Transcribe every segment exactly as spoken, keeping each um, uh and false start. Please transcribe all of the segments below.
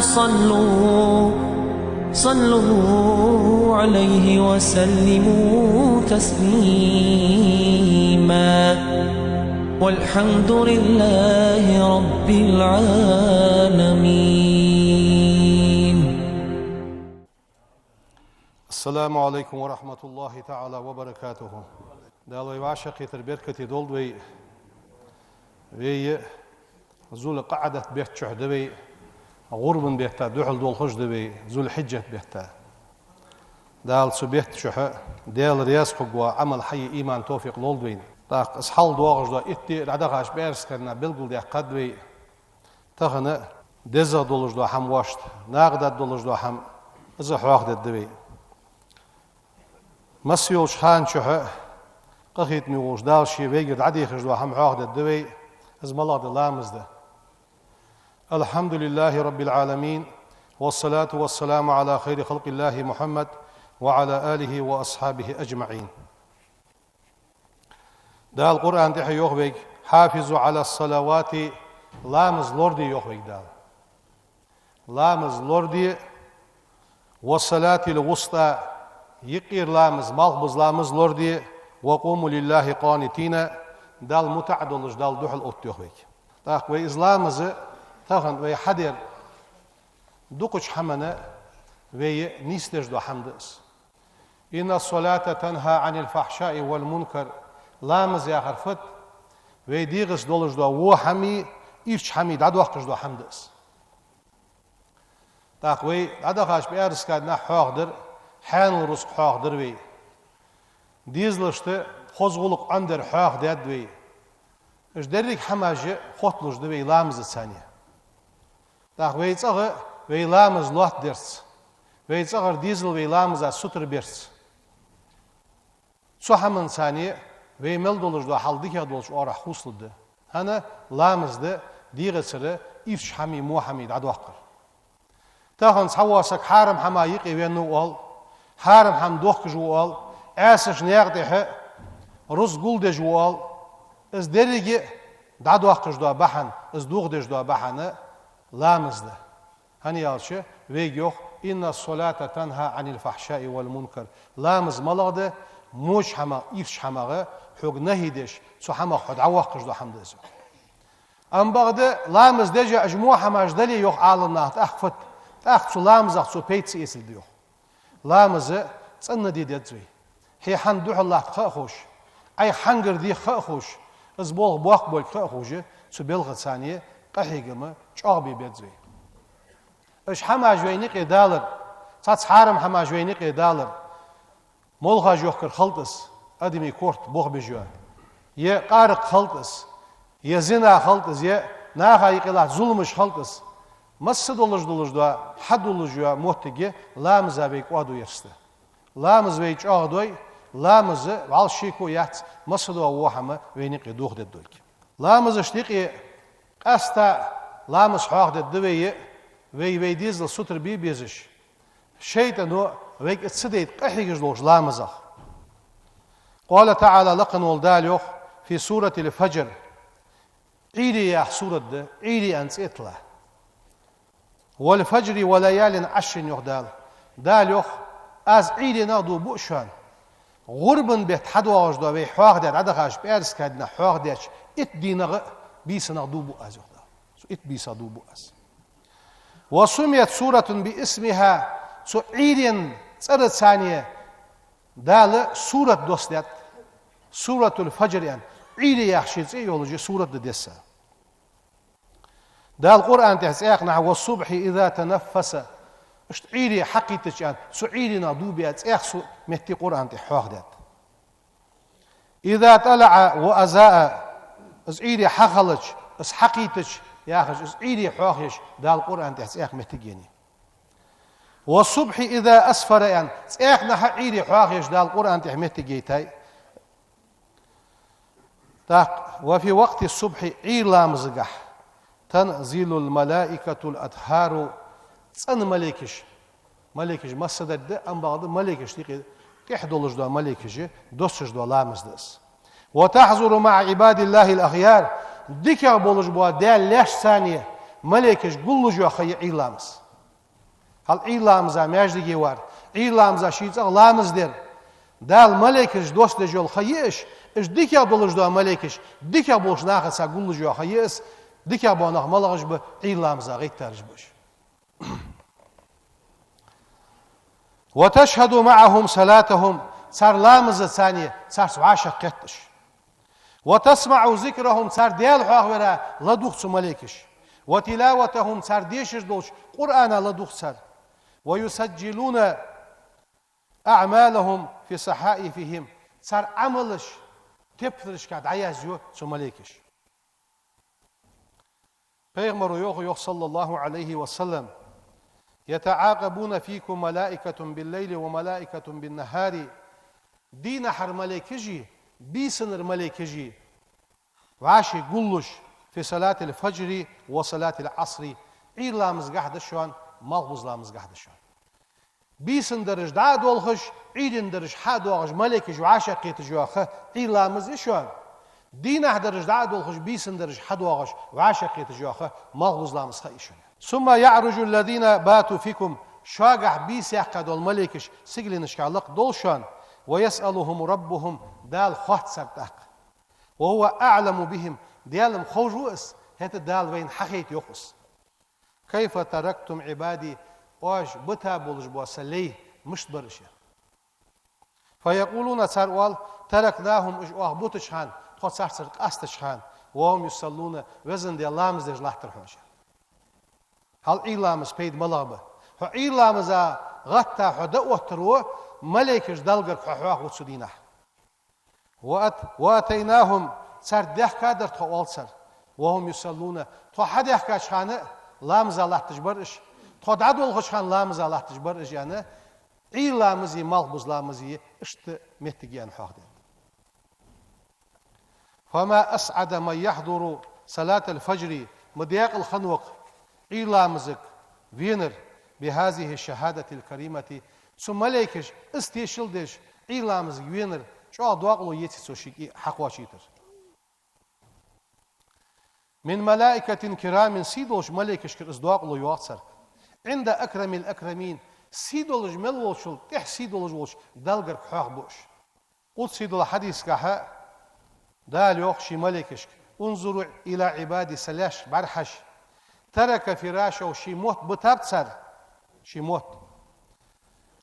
صلوا، صلوا عليه وسلموا تسليما. والحمد لله رب العالمين. السلام عليكم ورحمة الله تعالى وبركاته. Дала вай вӀашагӀкхетар беркате долда вай. Вай Зуль-КъаӀдат бетта чухь да вай, гӀурбан бетта духьал долхаш да вай, Зуль-Хьиджат бетта. Дала цу бетта чухь Даьла раьза хургвола Ӏамал хьае иман, товфикъ лолда вайна. ТӀаккха из хьалха доагӀаш дола итт ди дӀадахача пӀаьраска дийнахьа белгалдаьккхад вай. Тахан дезагӀа долаш дола хӀама вошта, накъадаргдолаш дола хӀама, из хьоахадергда вай. Масса йолча хана чухь къахетаме волча Дала Ше вайгара дӀадехаш дола хӀама хьоахадергда вай, из малагӀа да? Ламаз да. الحمد لله رب العالمين، والصلاة والسلام على خير خلق الله محمد وعلى آله وأصحابه أجمعين. Дала Къуръан тӀа йоах вайга: حافظوا على الصلوات, ламаз лораде, йоах вайга Дала. Ламаз лораде, والصلاة الوسطى, юкъера ламаз, малхбуза ламаз лораде, وقوموا لله قانتين, Далла мутӀахьа долаш, Далла духьал отта, йоах вайга. ТӀаккха вай из ламаз тахан вай хьадер дукхача хӀамана вай нийсдеш дола хӀама да из. إن الصلاة تنهى عن الفحشاء والمنكر. Ламаз яхар фуд? Вай дегӀаца долаш дола во хӀамеи ирча хӀамеи дӀадоаккхаш дола хӀама да из. ТӀаккха вай дӀадахача пӀаьраска дийнахьа хьоахадир, хьаьнала рузкъа хьоахадир вай. Дезалашта хоза гӀулакх, Ӏомадар хьоахадаьд вай. Уж деррига хӀамаш хотталуш да вай ламазаца. ТӀаккха вай цӀагӀа вай ламаз лоаттадерца, вай цӀагӀара дезал вай ламаза сутара берца, цу хӀаманца вай мел долаш дола хьал дикагӀа долча оагӀорахьа хувцалургда. ХӀана? Ламаз да дегӀацара ирча хӀамеи во хӀамеи дӀадоаккхар. Тахан цхьавола саг хьарам хӀаман юкъе венна ва оал, хьарам хӀама дохкаш ва оал, Ӏаьсача наькъа тӀа рузкъа гулдеш ва оал. Из деррига дӀадоаккхаш дола бахьан, из дохадеш дола бахьан ламаз да. ХӀана аьлча, вайга йоах: إن الصلاة تنهى عن الفحشاء والمنكر. Ламаз малагӀа да? Воча хӀамах, ирча хӀамах хьога нахьи деш, цу хӀамах хьо дӀавоаккхаш дола хӀама да из. Ам бакъда ламаз деш а уж во хӀамаш дале, йоах Ӏаламнаха, тӀаккха фуд? ТӀаккха цу ламазах цо пайда ца эцалургда, йоах. Ламаз цӀена де деза вай. Хье хьанна духьал латт ха а ховш, Ӏайха хьангара дех ха а ховш, из болх боккха болга ха а ховш, цу балхаца къахьегам чӀоагӀа бе беза вай. Уж хӀамаш вайна юкъе далар, цхьацца хьарам хӀамаш вайна юкъе далар, молхаш йохкар хилда из, адамий корта бохабеш йола, е къаракъ хилда из, е зина хилда из, е наха юкъе латта зуламаш хилда из. Масса долаш долаш дола, хьадоалаш йола моттиг ламаза вай кӀоадо ераш да. Ламаз вай чӀоагӀдой, ламаз вӀалла шеко яц, масса дола во хӀама вайна юкъе дохадергдолга. Ламазашта юкъе къаьстта ламаз хьоахадергда вай, вай, вай дезал сутара бе безаш. ШайтӀано вайга из ца дайта къахьегаш долча ламазах. قال تعالى, лакха вола Дала йоах, في سورة الفجر, Ӏуйре яха сурат да, Ӏуйре аьнна цӀи а тилла. والفجر وليال عشر, йоах Дала. Дала йоах: аз Ӏуйренах дув буъ шоана. ГӀурбан бетта хьадоагӀаш дола вай хьоахадаь, дӀадахача пӀаьраска дийнахьа хьоахадаьча итт дийнах а, бийсанах дув буъ аз, йоах Дала. Цу итт бийсах дув буъ аз. وسميت سورة باسمها, цу Ӏуйрен цӀерца Дала сурат доссадаьд, Суратуль-Фаджр аьнна, Ӏуйре яха ший цӀи а йолаш, сурат да десса. Дала Къуръан тӀа цхьаннахьа والصبح إذا تنفس, иштта Ӏуйре хьакхийттача аьнна, цу Ӏуйренах дув биа цхьа су-, моттиг Къуръан тӀа хьоахадаьд. إذا طلع وأضاء, из Ӏуйре хьахилча, из хьакхийттача яхаш, из Ӏуйре хьоахаеш Дала Къуръан тӀа цхьа моттиг еннай. والصبح إذا أسفر аьнна, цхьаннахьа Ӏуйре хьоахаеш Дала Къуръан тӀа моттиг яйтай. ТӀаккха, وفي وقت الصبح, Ӏуйре ламазагахь, تنزل الملائكة الأطهار, цӀена малейкаш, малейкаш массадар да, ам бакъда малейкаш тӀехьа, тӀехьа долаш дола малейкаш доссаш дола ламаз да из. وتحضر مع عباد الله الأخيار, дикагӀа болаш бола Даьла лаьшца малейкаш гуллуш йола ха я Ӏуйре ламаз. Хьал Ӏуйра ламаза маьждиге вар, Ӏуйра ламаза ший цӀагӀа ламаз дер. Дала малейкаш доссадеш йола ха я уж, уж дикагӀа долаш дола малейкаш, дикагӀа болча нахаца гуллуш йола ха я из, дикагӀа бола нах малагӀаш ба, Ӏуйра ламаза гӀайттараш ба уж. وتشهد معهم صلاتهم, цар ламазаца царца вӀашагӀкхеташ. وتسمع ذكرهم, цар Даьла хьоахавар ладувгӀ цу малейкаша. وتلاوتهم, цар дешаш долча Къуръана ладувгӀ цар. ويسجلون أعمالهم في صحائفهم, цар Ӏамалаш тептарашка дӀаязъю цу малейкаша. Пайхамара йоах, йоах, صلى الله عليه وسلم: يتعاقبون فيكم ملائكة بالليل وملائكة بالنهار. Дийнахьара малейкаши, бийсанара малейкаши вӀаший гуллуш, في صلاة الفجر وصلاة العصر, Ӏуйра ламазгахь да шоана, малхбуза ламазгахь да шоана. Бийсан дараш дӀа а долхаш, Ӏуйран дараш хьа а доагӀаш, малейкаш вӀашагӀкхеташ йола ха Ӏуйра ламаз я шоана. Дийнахьа дараш дӀа а долхаш, бийсан дараш хьа доагӀаш, вӀашагӀкхеташ йола ха малхбуза ламаза ха я шоана. ثم يعرج الذين باتوا فيكم, шугахь бийса яьккха дола малейкаш сигаленашка лакхдолаш шоана, ويسألهم ربهم, Дала хоатт царга тӀаккха. وهو أعلم بهم, Даьла-м ховш ва из, хӀаьта Дала вайна хьахайт йоах из. كيف تركتم عبادي, оаш бита болаш бола са лай мишта бар уж? فيقولون, цар оал: تركناهم, уж оаха битача хана, тхо царцара къастача хана, وهم يصلون, Веза Даьла, ламаз деш латтар хьо уж. Хьал Ӏуйра ламаза пайда малагӀа ба? Хьо Ӏуйра ламаза гӀатта хьо дӀаоттаро, малейкаш Далла гарга хьо хьоахаву цу дийнахьа. وأت-، وأتيناهم, цар даьхка дар тхо, оал цар, وهم يصلون, тхо хьадаьхкача хана а ламаза латташ бар уж, тхо дӀадолхача хана ламаза латташ бар уж, аьнна, Ӏуйра ламази малхбуза ламази иштта моттиг я аьнна хьоахадаьд. فما أسعد من يحضر صلاة الفجر, ма декъала хиннав-кх Ӏуйра ламазага венар, بهذه الشهادة الكريمة, цу малейкаша из тешал деш Ӏуйра ламазага венар, чӀоагӀа докъало еций цо ший кӀий хьакхоачийтар. من ملائكة كرام, сий долча малейкашкара из докъало йоагӀа царга. عند أكرم الأكرمين, сий долаш мел волчул тӀехьа сий долаш волча Далла гарга хьоахабу уж. Къудсий долча хьадисагахьа Дала йоах ший малейкашка: انظروا إلى عبادي, са лаьшта бӀарахьажа. ترك فراشه, ший мотт битаб цар, ший мотт.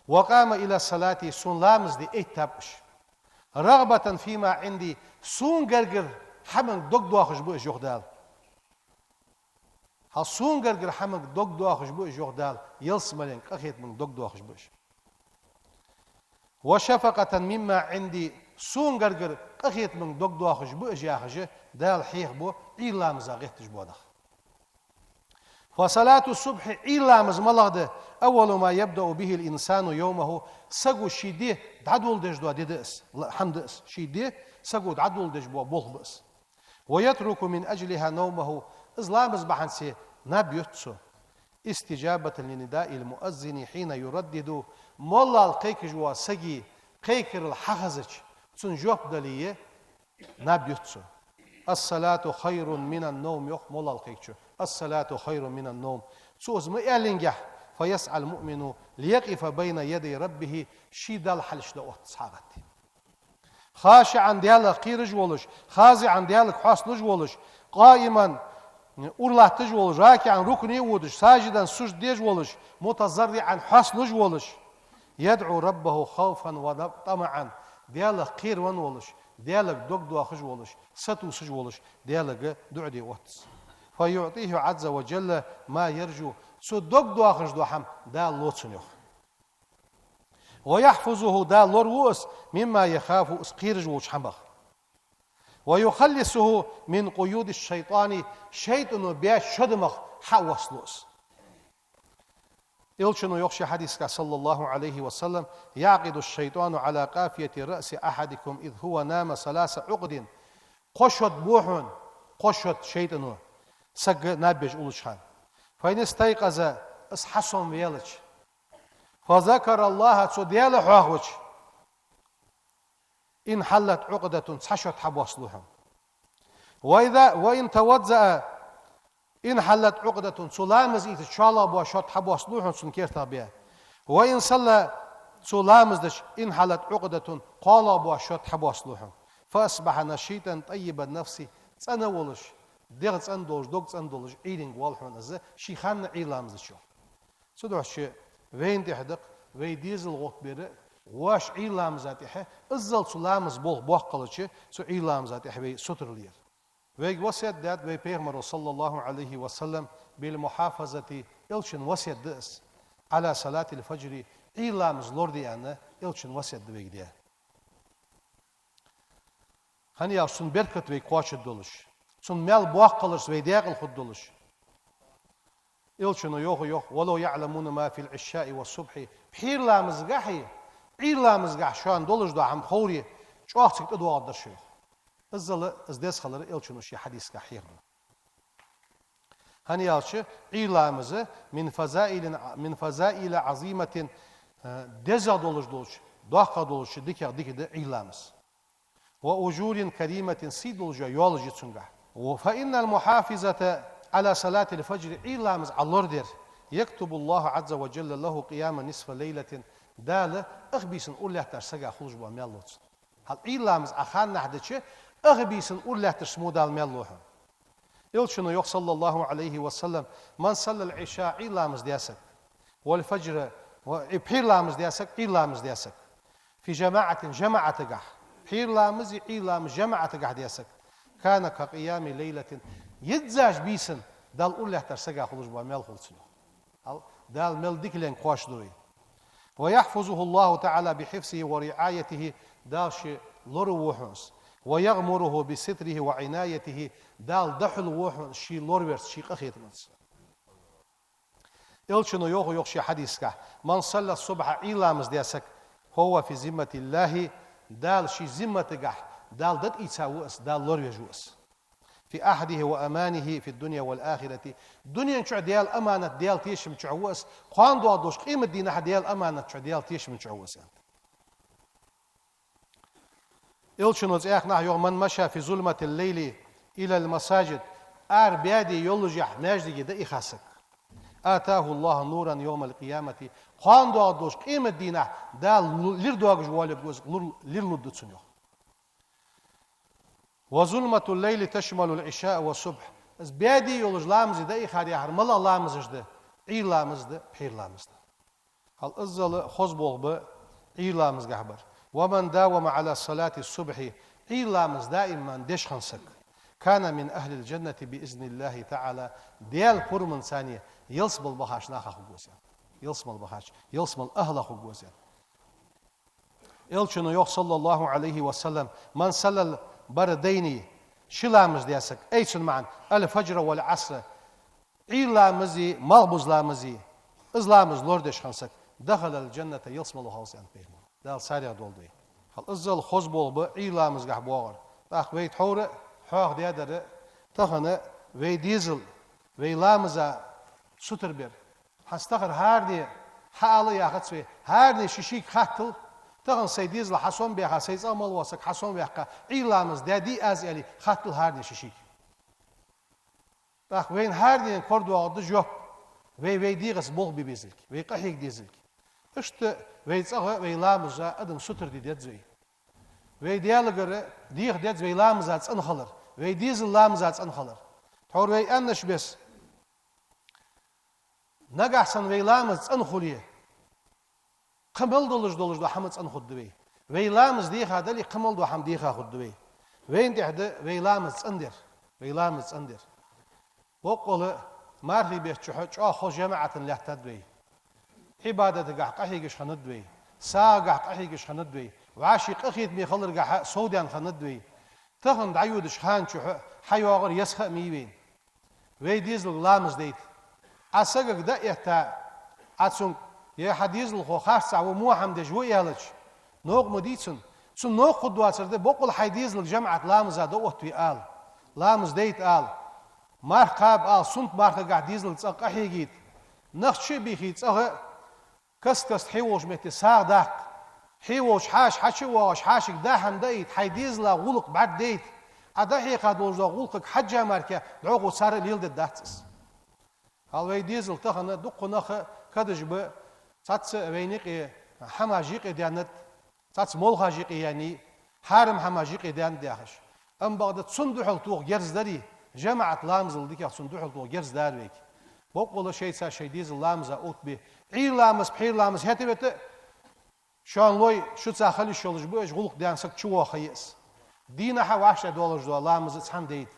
وقام إلى الصلاة, сона ламаз де айттаб уж. رغبة فيما عندي, сона гаргара хӀаманга дог доахаш ба уж, йоах Дала. Хьал сона гаргара хӀаманга дог доахаш ба уж, йоах Дала, ялсмален къахетамга дог доахаш ба уж. وشفقة مما عندي, сона гаргара къахетамга дог доахаш ба уж, яхаш, Дала хьехабу Ӏуйра ламаза гӀетташ бола нах. فصلاة الصبح, Ӏуйра ламаз малагӀа да, أول ما يبدأ به الإنسان يومه, саго ший ди дӀадоладеш дола ди да из, ла-, хӀама да из, ший ди саго дӀадоладеш бола болх ба из. ويترك من أجلها نومه, из ламаз бахьанце наб йоц цо. استجابة لنداء المؤذن حين يردد, моллал кхайкаш вола сага кхайкарал хьахезача, цунна жоп дале, наб йоц цо. الصلاة خير من النوم, йоах моллал кхайкачо. الصلاة خير من النوم. Цо из ма аьллинге, فيسعى المؤمن ليقف بين يدي ربه, ший Далла хьалхашка дӀаоттац хьагӀатте. خاشعا, Даьлах кхераш волаш, خاضعا, Даьлага хьоасталуш волаш, قائما, ура латташ волаш, راكعا, рукуӀе водаш, ساجدا, сужуд деш волаш, متضرعا, хьоасталуш волаш, يدعو ربه خوفا وطمعا, Даьлах кхеравенна волаш, Даьлага дог доахаш волаш, сатувсаш волаш, Даьлага дуӀа де оттац. فيعطيه عز وجل ما يرجو, цо дог доахаш дола хӀама Дала лу цунна, йоах. ويحفظه, Дала лораву из, مما يخاف, из кхераш волча хӀамах. ويخلصه من قيود الشيطان, шайтӀано баьча шодамах хьавоссалу из. Элчано йоах ший хьадисагахь, صلى الله عليه وسلم: يعقد الشيطان على قافية رأس أحدكم إذا هو نام ثلاث عقد. Кхо шод бу хьона, кхо шод шайтӀано саг наб еш уллача хана. فإن استيقظ, из хьасомавелча, فذكر الله, цо Даьла хьоахавича, انحلت عقدة, цхьа шод хьабоссалу хьона. وإذا، وإن توضأ انحلت عقدة, цу ламаз ийцача шоллагӀа бола шод хьабоссалу хьона цун кертах бе. وإن صلى, цо ламаз дича, انحلت عقدة, кхоалагӀа бола шод хьабоссалу хьона. فأصبح نشيطا طيب النفس, цӀена волаш, дегӀ цӀена долаш, дог цӀена долаш, Ӏуйранга воал хьона из, ший ханна Ӏуйра ламаз дича. Цудухьа вайна тӀехь да-кх вай дезал гӀоттабар, воаш Ӏуйра ламаза тӀехь, иззал цу ламаза болх боккха хилча, цу Ӏуйра ламаза тӀехь вай сутара лела. Вайга васкет даьд вай Пайхамаро, صلى الله عليه وسلم, بالمحافظة, Элчан васкет да из, على صلاة الفجر, Ӏуйра ламаз лораде аьнна, Элчан васкет да вайга даь. ХӀана аьлча цун беркат вайга кхоачаргдолаш, цун маьл боккха хиларца вай даькъала хургдолаш. Элчано йоах, йоах: ولو يعلمون ما في العشاء والصبح, пхьера ламазгахьеи Ӏуйра ламазгахьеи шоана долаш дола хӀама ховре, чӀоагӀа цига тӀадоагӀаргдар шо, йоах. Иззал из деза хилар Элчано ший хьадисагахь хьехаду. ХӀана аьлча Ӏуйра ламаз من فضائل, من فضائل عظيمة, э, дезагӀа долаш долча, доккхагӀа долча дикех дика да Ӏуйра ламаз. وأجور كريمة, сий долаш йола йоалаш я цунгахь. فإن المحافظة على صلاة الفجر, Ӏуйра ламаз Ӏа лорадар, يكتب الله عز وجل له قيام نصف ليلة, Дала ах бийсан ура лаьттача сага хулаш бола маьл лу цунна. Хьал Ӏуйра ламаз Ӏа ханнахьа дича, ах бийсан ура лаьттача мо Дала маьл лу хьона. Элчано йоах, صلى الله عليه وسلم: من صلى العشاء, Ӏуйра ламаз даь саг, والفجر, ва, и пхьера ламаз даь саг, Ӏуйра ламаз даь саг, في جماعة, жамаӀатагахь, пхьера ламази Ӏуйра ламази жамаӀатагахь даь саг, كان كقيام ليلة, йиззача бийсан Дала ура лаьттача сага хулаш бола маьл хул цунна. Хьал Дала мел дика ленг кхоачаргда вай. ويحفظه الله تعالى بحفظه ورعايته, Дала ший лораву хьона из. ويغمره بستره وعنايته, Дала дӀахьулву хьона из ший лораверца, ший къахетамца. Элчано йоах, йоах ший хьадисагахь: من صلى الصبح, Ӏуйра ламаз даь саг, فهو في ذمة الله, Дала ший зимматагахь, Дала датӀийца ва из, Дала лоравеш ва из. في عهده وأمانه في الدنيا والآخرة. Дунен чу Даьла аманат, Даьла тешам чу ва из, кхоана доагӀаш долча къематдийнахьа Даьла аманат чу, Даьла тешам чу ва из, аьнна. Элчано цхьаькханахьа йоах: من مشى في ظلمة الليل إلى المساجد, ара баьде йоллашехь маьждиге дӀаийха саг, آتاه الله نورا يوم القيامة, кхоана доагӀаш долча къематдийнахьа Дала лир доагаш воалларгва из, лир, лир лургда цунна, йоах. وظلمة الليل تشمل العشاء والصبح. Из баьде йолаш ламазе дӀаийхар яхар малагӀа ламазаш да? Ӏуйра ламаз да, пхьера ламаз да. Хьал иззал хоза болх ба Ӏуйра ламазгахь бар. ومن داوم على صلاة الصبح, Ӏуйра ламаз даим деш хинна саг, كان من أهل الجنة بإذن الله تعالى, Даьла пурамаца ялсмала бахача наха хургва из, аьнна. Ялсмала бахача, ялсмала ахӀлах хургва из, аьнна. Элчано йоах, صلى الله عليه وسلم: من صلى البردين, ши ламаз даь саг, ай, цун маӀан, الفجر والعصر, Ӏуйра ламази малхбуза ламази, из ламаз лорадеш хинна саг, دخل الجنة, ялсмала вахалва из, аьннад Пайхамаро. Дала царех долда вай. Хьал иззал хоза болх ба Ӏуйра ламазгахь боагӀар. ТӀаккха вай тхьовра хьоахадаьдар, тахан вай дезал, вай ламаза сутара бар. ХӀанз тахар хӀаране хьаала яхац вай, хӀаране ший-шийга хаттал, тахан сай дезал хьасомабаьха, сай цӀагӀа мел вола саг хьасомаваьккха, Ӏуйра ламаз даьдий аз, аьле, хаттал хӀаране ший-шийга. ТӀаккха вайна хӀаранена корадоагӀаргда жоп, вай вай дегӀаца болх бе безилга, вай къахьега дезилга. Иштта вай цӀагӀа, вай ламаза адам сутара де деза вай. Вай Даьлагара деха деза вай ламаза цӀена хилар, вай дезал ламаза цӀена хилар. Тхьовра вай аьннача беса, нагахь санна вай ламаз цӀена хуле, кхы мел долаш долаш дола хӀама цӀена хургда вай. Вай ламаз деха дале, кхы мел дола хӀама деха хургда вай. Вайна тӀехь да вай ламаз цӀена дар. Вай ламаз цӀена дар. Боккъала мархий бетта чухь чӀоагӀа хоза жамаӀатана лаьттад вай. Ӏибадатагахь къахьегаш хиннад вай. СагӀагахь къахьегаш хиннад вай. ВӀаший къахетаме хиларгахьа совдаьнна хиннад вай. Тахан дӀайодача хана чухь хьайоагӀар еза ха а ма йий вайна. Вай дезалга ламаз дайта. Ӏа сагага дӀа а этта, Ӏа цунга: «Е хьа дезалхо харцахьа ва, во хӀама деш ва», — аьлча, новкъа ма дий цунна. Цунна новкъа хургдоацар да, боккъала хьай дезалга жамаӀат ламаза дӀаоттаве ала, ламаз дайта ала, марха кхаба ала, суннат мархагахь дезалга цӀагӀа къахьегийта. Нах чу а бийхе цӀагӀа, каст-каста хье волча метте сагӀа даккха. Хье волча хьаша хьачу а воагӀаш, хьашийга даа хӀама даийта, хьай дезала гӀулакх бӀаргадайта. Ӏа дӀахьеха долаш дола гӀулакхага хьежжа мара кхы дӀахо цар а леладергдац из. Хьал вай дезал тахан дуккха наха кадаш ба, цхьацца вайна юкъе хӀамаш юкъедаьннад, цхьацца молхаш юкъеяьннай, хьарам хӀамаш юкъедаьннад яхаш. Амма бакъда цунна духьал тоха герз дарий, жамаӀат ламазал дикагӀа цунна духьал тоха герз дар вайга. Боккъала шоайца шоай дезал ламаза оттабе. Ӏуйра ламаз, пхьера ламаз хӀета-вета, шоана лой, шуца хила йиш йолаш ба, уж гӀулакх даьнна саг чувоагӀа ха я из. Дийнахьа вӀаштӀехьа долаш дола ламаз цхьана дайта.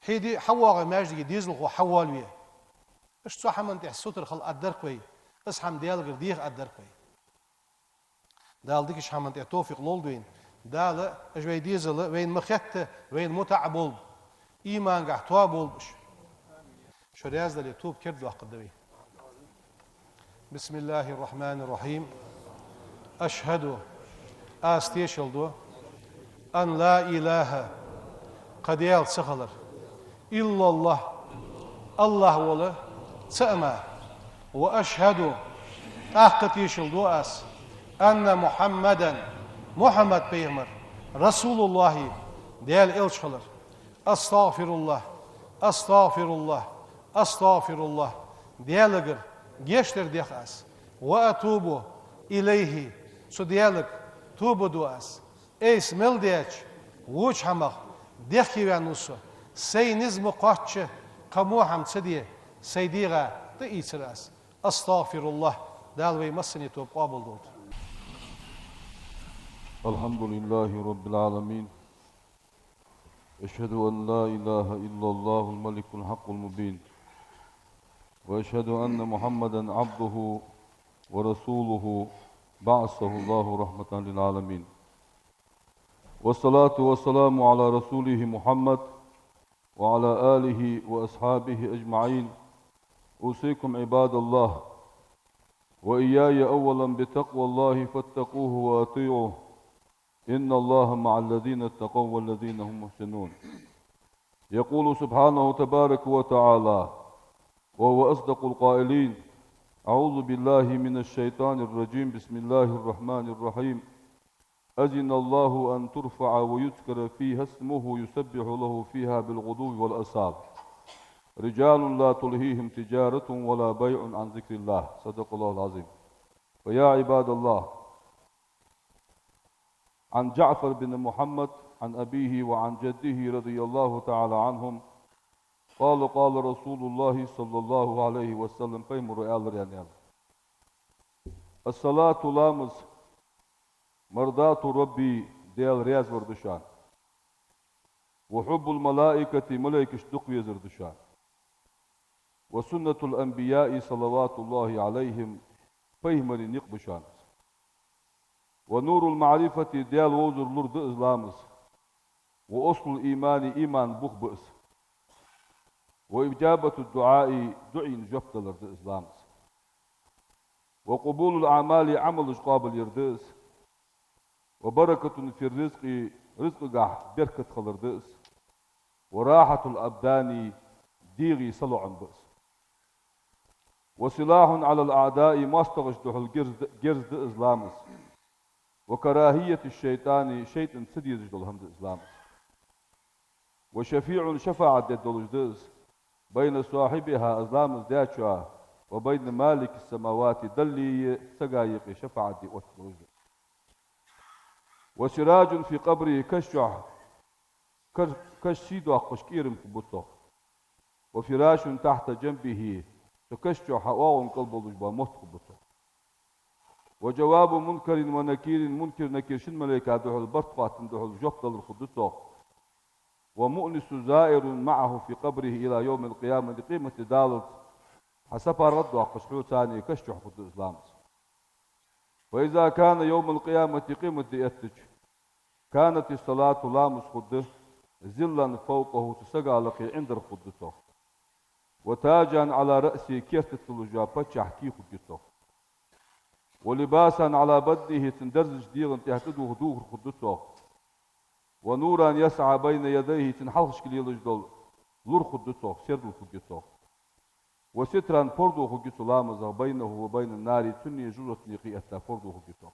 Хьеди хьавоагӀа маьждиге дезалхо хьавоалаве. Иштта цу хӀаман тӀа сутара хила аргдар-кх вай, из хӀама Даьлагара деха аргдар-кх вай. Дала дикача хӀаман тӀа товфикъ лолда вайна. Дала, уж вай дезал, вайна ма хетта, вайна мутӀахьа болба. Имангахьа тоаболба уж. Шо раьза дале, тоба кердадоаккхаргда вай. بسم الله الرحمن الرحيم. أشهد, аз тешал ду, أن لا إله, кхы Даьла ца хилар, إلا الله, АллахӀ вола цаӀ мара. وأشهد, тӀаккха тешал ду аз, أن محمدا, Мухьаммад пайхамар, رسول الله, Даьла элча хилар. أستغفر الله، أستغفر الله، أستغفر الله. Даьлагара гешт дар дех аз. وأتوب إليه, цу Даьлага тоба ду аз. Айса мел даьча воча хӀамах дехке ваьнна ва со. Сай низ ма кхоачча, кхы во хӀама ца де, сай дегӀа тӀаийцар аз. أستغفر الله. Дала вай массане тоба къоабалдолда. الحمد لله رب العالمين. أشهد أن لا إله إلا الله الملك الحق المبين. وأشهد أن محمدا عبده ورسوله بعثه الله رحمة للعالمين. والصلاة والسلام على رسوله محمد وعلى آله وأصحابه أجمعين. أوصيكم عباد الله وإياي أولا بتقوى الله فاتقوه وأطيعوه. إن الله مع الذين اتقوا والذين هم محسنون. يقول سبحانه تبارك وتعالى وهو أصدق القائلين: أعوذ بالله من الشيطان الرجيم. بسم الله الرحمن الرحيم. أذن الله أن ترفع ويذكر فيها اسمه يسبح له فيها بالغدو والآصال. رجال لا تلهيهم تجارة ولا بيع عن ذكر الله. صدق الله العظيم. فيا عباد الله، عن جعفر بن محمد عن أبيه وعن جده رضي الله تعالى عنهم قال: قال رسول الله صلى الله عليه وسلم, пайхамара аьлар, аьнна, аьнна: الصلاة, ламаз, مرضاة الرب, Даьла раьза вар да шоана, وحب الملائكة, малайкаш дукха везар да шоана, وسنة الأنبياء صلوات الله عليهم, пайхамарий никъ ба шоана из. ونور المعرفة, Даьла вовзара нур да из ламаз. وأصل الإيمان, имана бух ба из. وإجابة الدعاء, дуӀайна жоп далар да из ламаз. وقبول الأعمال, Ӏамалаш къоабалъяр да из. وبركة في الرزق, рузкъагахьа беркат хилар да из. وراحة الأبدان, дегӀий салоӀам ба из. وسلاح على الأعداء, моастагӀашта духьал герз да, герз да из ламаз. وكراهية الشيطان, шайтӀанна ца дезаш дола хӀама да из ламаз. وشفيع, шафаӀат дергдолаш да из, بين صاحبها, из ламаз даьчоа, وبين مالك السماوات, Даллеи сага юкъе шафаӀат де оттадолаш да из. وسراج في قبره, каша чу кар-, каша сий доаккхаш кӀерам хургба цох. وفراش تحت جنبه, цу каша чу хьаоагӀон кӀал болаш бола мотт хургба цох. وجواب منكر ونكير, Мункар-Накир шин малайка духьал, барт хоаттаденна духьал жоп далар хургда цох. ومؤنس زائر معه في قبره إلى يوم القيامة, къематди даллалца хьа сапаргӀат доаккхаш хьоца цхьана каша чу хургда из ламаз. وإذا كان يوم القيامة, къематди эттача, كانت الصلاة, ламаз хургда, ظلا فوقه, цу сага лакхе ӀиндагӀа хургда цох. وتاجا على رأسه, керта тӀа луш йола паччахьа кий хургья цох. ولباسا على بدنه, цун дерзача дегӀа тӀа тӀадувха духар хургда цох. ونورا يسعى بين يديه, цун хьалхашка лелаш дола нур хургда цох, сердал хургья цох. وسترا, пордув хургья цу ламазах, بينه وبين النار, цуннеи жожагӀатеннеи юкъе этта пордув хургья цох.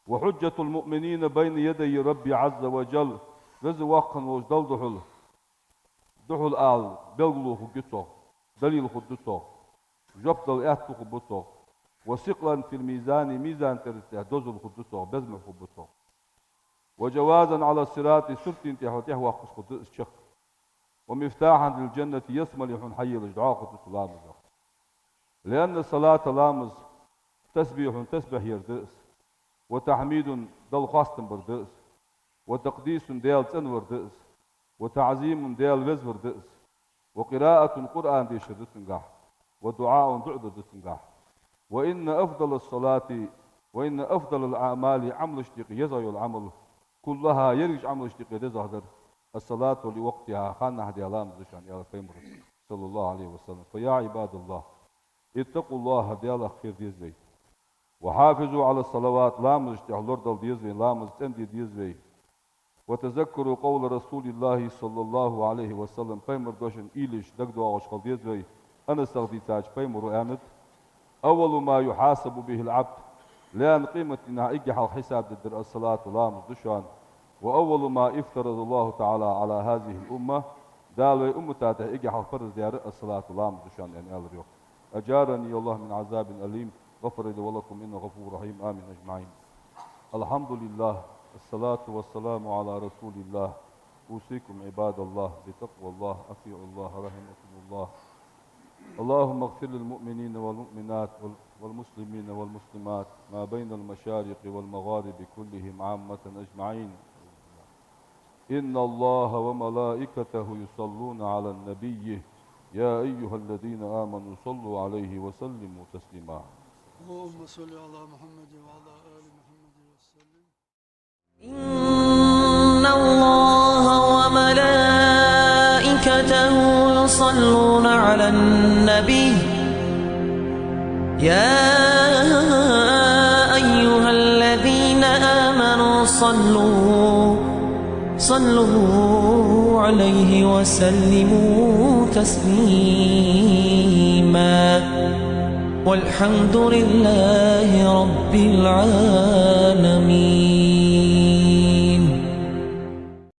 وحجة المؤمنين بين يدي الرب عز وجل, Веза Воккха волча Далла духьал, духьал ала белгало хургья цох. далил хургда цох, жоп дала аьттув хургба цох, وثقلا في الميزان, мизан тӀера тӀехь дозал хургда цох, безам хургба цох, وجوازا على الصراط, сирата тӀехьа тӀехваккхаш хургда из чакх, ومفتاحا للجنة, ялсмале хьона хьаелаш доагӀа хургда цу ламазах. لأن الصلاة, ламаз, تسبيح, тасбихь яр да из, وتحميد, Далла хоастам бар да из, وتقديس, Даьла цӀенвар да из, وتعظيم, Даьла везвар да из, وقراءة, Къуръан дешар да цунгахь, ودعاء, дуӀа дар да цунгахь. وإن أفضل الصلاة, وإن أفضل الأعمال, Ӏамалашта юкъе езагӀа йола Ӏамал, كلها, ерригача Ӏамалашта юкъе дезагӀдар, الصلاة لوقتها, ханнахьа даь ламаз да шоана, аьлар Пайхамара, صلى الله عليه وسلم. فيا عباد الله، اتقوا الله, Даьлах кхера деза вай. وحافظوا على الصلوات, ламазашта тӀехь лорадала деза вай, ламаз цӀенде деза вай. وتذكروا قول رسول الله صلى الله عليه وسلم, Пайхамара дешаш уйлаш дагадоагӀаш хила деза вай, Анасах дийцача Пайхамара аьннад: أول ما يحاسب به العبد, лаьна къематдийнахьа эггара хьалха хьисап дергдар الصلاة, ламаз да шоана. وأول ما افترض الله تعالى على هذه الأمة, Дала вай уммата тӀа эггара хьалха параз даьр الصلاة, ламаз да шоана, аьнна, аьлар йоах. أجارني الله من عذاب أليم، غفر لي ولكم إنه غفور رحيم. آمين أجمعين. الحمد لله، الصلاة والسلام على رسول الله. أوصيكم عباد الله بتقوى الله، أطيعوا الله رحمكم الله. اللهم اغفر للمؤمنين والمؤمنات وال-، والمسلمين والمسلمات ما بين المشارق والمغارب كلهم عامة أجمعين. إن الله وملائكته يصلون على النبي، يا أيها الذين آمنوا صلوا عليه وسلموا تسليما. اللهم صل على محمد وعلى آل محمد وسلم. إن الله وملائكته يصلون على النبي، يا أيها الذين آمنوا صلوا، صلوا عليه وسلموا تسليما. والحمد لله رب العالمين.